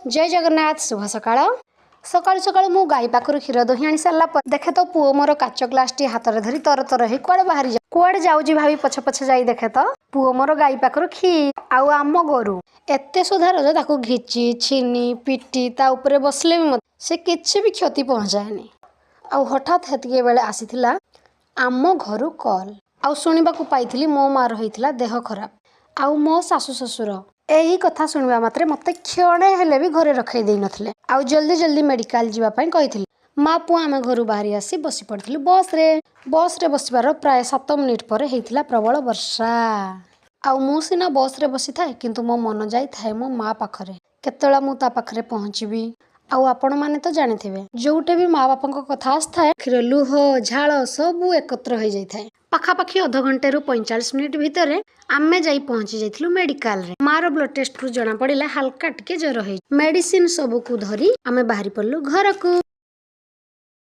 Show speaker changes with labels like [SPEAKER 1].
[SPEAKER 1] ଜୟ ଜଗନ୍ନାଥ, ଶୁଭ ସକାଳ। ସକାଳୁ ସକାଳୁ ମୁଁ ଗାଈ ପାଖରୁ କ୍ଷୀର ଦହି ଆଣି ସାରିଲା ପରେ ଦେଖେ ତ, ପୁଅ ମୋର କାଚ ଗ୍ଲାସଟି ହାତରେ ଧରି ତର ତର ହେଇ କୁଆଡ଼େ ବାହାରି ଯାଉ, କୁଆଡ଼େ ଯାଉଛି ଭାବି ପଛେ ପଛେ ଯାଇ ଦେଖେ ତ, ପୁଅ ମୋର ଗାଈ ପାଖରୁ ଆଉ ଆମ ଗୋରୁ ଏତେ ସୁଧାର ଯେ ତାକୁ ଘିଚି ଛିନି ପିଟି ତା ଉପରେ ବସିଲେ ବି ମୋତେ ସେ କିଛି ବି କ୍ଷତି ପହଞ୍ଚାଏନି। ଆଉ ହଠାତ୍ ସେତିକି ବେଳେ ଆସିଥିଲା ଆମ ଘରୁ କଲ୍ ଆଉ ଶୁଣିବାକୁ ପାଇଥିଲି ମୋ ମାଆର ହେଇଥିଲା ଦେହ ଖରାପ। ଆଉ ମୋ ଶାଶୁ ଶ୍ୱଶୁର ଏହି କଥା ଶୁଣିବା ମାତ୍ରେ ମୋତେ କ୍ଷଣେ ହେଲେ ବି ଘରେ ରଖେଇ ଦେଇନଥିଲେ ଆଉ ଜଲ୍ଦି ଜଲ୍ଦି ମେଡ଼ିକାଲ ଯିବା ପାଇଁ କହିଥିଲେ। ମା ପୁଅ ଆମେ ଘରୁ ବାହାରି ଆସି ବସି ପଡ଼ିଥିଲୁ ବସ୍ରେ। ବସ୍ରେ ବସିବାର ପ୍ରାୟ 7 ମିନିଟ୍ ପରେ ହେଇଥିଲା ପ୍ରବଳ ବର୍ଷା। ଆଉ ମୁଁ ସିନା ବସ୍ରେ ବସିଥାଏ, କିନ୍ତୁ ମୋ ମନ ଯାଇଥାଏ ମୋ ମା ପାଖରେ, କେତେବେଳେ ମୁଁ ତା ପାଖରେ ପହଞ୍ଚିବି। ଆଉ ଆପଣମାନେ ତ ଜାଣିଥିବେ, ଯୋଉଠି ବି ମା ବାପାଙ୍କ କଥା ଆସିଥାଏ, ଆଖିର ଲୁହ ଝାଳ ସବୁ ଏକତ୍ର ହେଇଯାଇଥାଏ। ପାଖାପାଖି ଅଧଘଣ୍ଟେରୁ 45 ମିନିଟ୍ ଭିତରେ ଆମେ ଯାଇ ପହଞ୍ଚି ଯାଇଥିଲୁ ମେଡିକାଲରେ। ମାର ବ୍ଲଡ ଟେଷ୍ଟରୁ ଜଣା ପଡ଼ିଲା ହାଲକା ଟିକେ ଜ୍ୱର ହେଇଛି। ମେଡିସିନ ସବୁକୁ ଧରି ଆମେ ବାହାରି ପଡ଼ିଲୁ ଘରକୁ।